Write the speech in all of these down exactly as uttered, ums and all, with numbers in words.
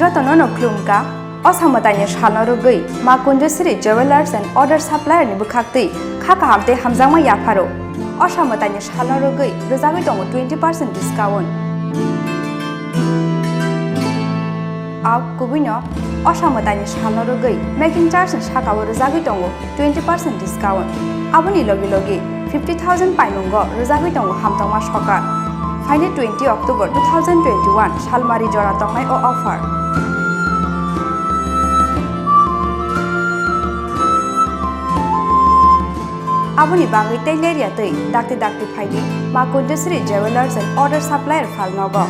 Jotono no khulumkha, o samwtaini salno rwgwi Ma Kunjosri Jewellers and Other Supplier ni bwkhaktwi kha kaham tei hamjakma yapharo. O samwtaini salno rwgwi rwjagwi tongo twenty percent discount. Au kubuino o samwtaini salno rwgwi making charge ni sakao rwjagwi tongo twenty percent discount. Aboni logi logi fifty thousand paimungo rwjagwi tongo hamtokma sokar. Phaini twenty October two thousand twenty-one salmari jora tongnai o offer. Aboni bagwi tei lerya twi dakti dakti phaidi Ma Kunjosri Jewellers and Other Supplier phalnogo.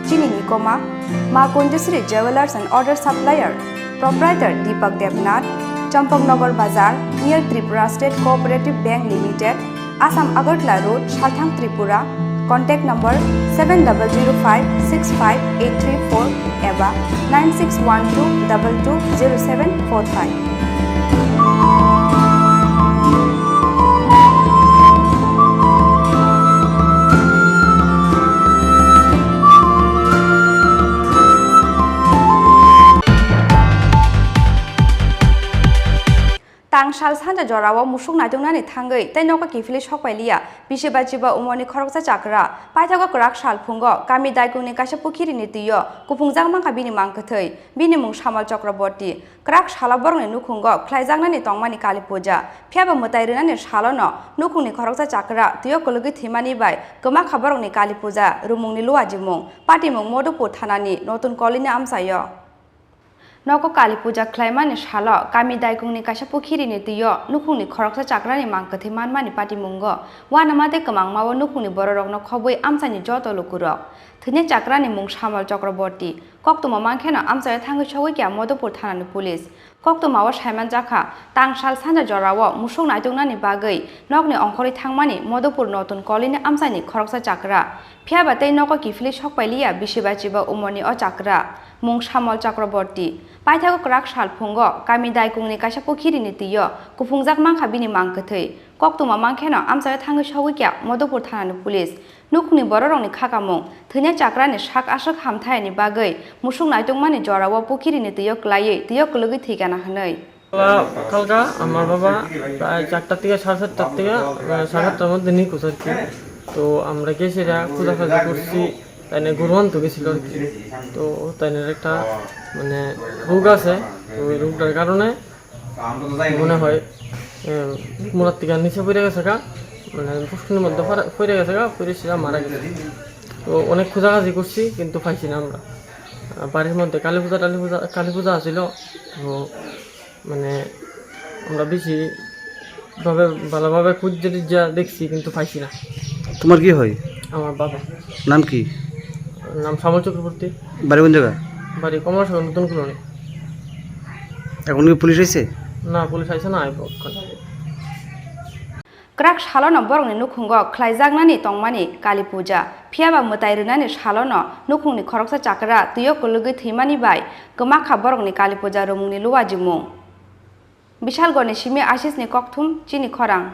Chini nikoma Ma Kunjosri Jewellers and Other Supplier, Proprietor Deepak Debnath, Champaknagar Bazar, near Tripura State Cooperative Bank Limited, Assam Agartala Road, Salthang, Tripura. Contact number seven double zero five six five eight three four eba nine six one two double two zero seven four five. Tang sal sanja jorao musuk naituknani thangwi tei nogo kiphilwi sokpailiya bisi bai chiba umorni khoroksa chakra. Paithago kwrak sal phungo kami Daikungni kaisa pukhirini twio kuphungjak mankha bini mang kwthwi. Bini mung Samal Chakraborty. Kwrak salo borokni nukhungo khlaijaknani tongmani Kali Puja. Phiyaba mwtai rwnani salono nukhungni khoroksa chakra twio kwlwgwi thwimani bai kwmakha borokni Kali Puja rwmungni luajimung. Patimung Modupur thanani Notun Kolini amchaio. Nogo Kali Puja khlaimani salo kami Daikungni kaisa pukhirini twio nukhungni khoroksa chakrani mang kwthwi manmani patimungo uanama tei kwmangmao nukhungni bororokno khobwi amchaini joto lukurok. Thwinai chakrani mung Samal Chakraborty. Koktwma mankheno amchaio thangwi sogwi kha Modupur thanani police. Koktwmao saimanjakha, tang sal sanja jorao musuk naituknani bagwi nokni ongkhorwi thangmani Modupur Notun Kolini amchaini khoroksa chakra. Phiyaba tei nogo kiphilwi sokpailiya bisi bai chiba umorni o chakra, mung Samal Chakraborty. Paithago kwrak sal phungo kami Daikungni kaisa pukhirini twio kuphungjak mankha bini mang kwthwi. Koktwma mankheno amchaio thangwi sogwi kha Modupur thanani police. Nukhungni bororokni khakamung, thwinai chakrani sak aswk hamthayani bagwi musuk naitukmani jorao pukhirini twio kwlaiwi twio kwlwgwi thwikana hwnwi. Kala, kalka, ama baba, prai charta theke sare satta theke, eh, sare satta moddhe nikhuj ar ki. To amra gesira khujakaji korchi, taine goru anto gesilo ar ki. To tainer ekta, mane, rog ase, to oi rogtar karone mone hoi, eh, murat theke niche pore gese ga, mane, puskuni moddhe pore, pore gese ga, pore sira mara gese. To onek khujakaji korchi, kintu paisi na amra. Ah, barir moddhe Kali Puja, Kali Puja, Kali Puja asilo. To মানে আমরা বেশি ভাবে, ভালোভাবে খুঁজতে যা দেখছি, কিন্তু পাইছি না। তোমার কি হয়? আমার বাবা। নাম কি? নাম শ্যামল চক্রবর্তী। বাড়ি কোন জায়গা? বাড়ি কমলাসাগর নতুন কলোনি। এখন কি পুলিশ এসে? না, পুলিশ আইছে না, আইব। Kwrak salono borokni nukhungo khlaijaknani tongmani Kali Puja, phiyaba mwtai rwnani salono nukhungni khoroksa chakra twio kwlwgwi thwimani bai kwmakha borokni Kali Puja rwmungni luajimung. Bishalgorni simi Ashisni kokthum chini khorang.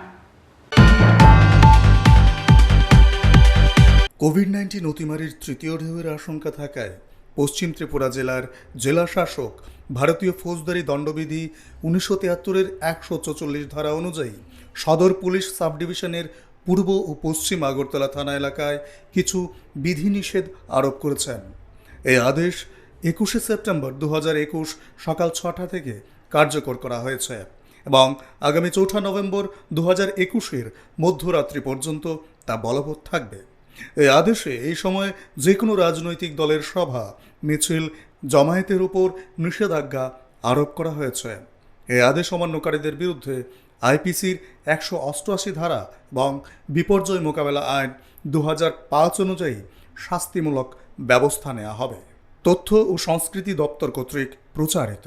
Covid nineteen অতিমারির তৃতীয় ঢেউয়ের আশঙ্কা থাকায় পশ্চিম ত্রিপুরা জেলার জেলা শাসক ভারতীয় ফৌজদারি দণ্ডবিধি উনিশশো তিয়াত্তরের একশো চৌচল্লিশ ধারা অনুযায়ী সদর পুলিশ সাব ডিভিশনের পূর্ব ও পশ্চিম আগরতলা থানা এলাকায় কিছু বিধিনিষেধ আরোপ করেছেন। এই আদেশ একুশে সেপ্টেম্বর দু হাজার একুশ সকাল ছটা থেকে কার্যকর করা হয়েছে এবং আগামী চৌঠা নভেম্বর দু হাজার একুশের মধ্যরাত্রি পর্যন্ত তা বলবৎ থাকবে। এই আদেশে এই সময় যে কোনো রাজনৈতিক দলের সভা, মিছিল, জমায়েতের উপর নিষেধাজ্ঞা আরোপ করা হয়েছে। এই আদেশ অমান্যকারীদের বিরুদ্ধে আইপিসির একশো অষ্টআশি ধারা এবং বিপর্যয় মোকাবেলা আইন দু হাজার পাঁচ অনুযায়ী শাস্তিমূলক ব্যবস্থা নেওয়া হবে। তথ্য ও সংস্কৃতি দপ্তর কর্তৃক প্রচারিত।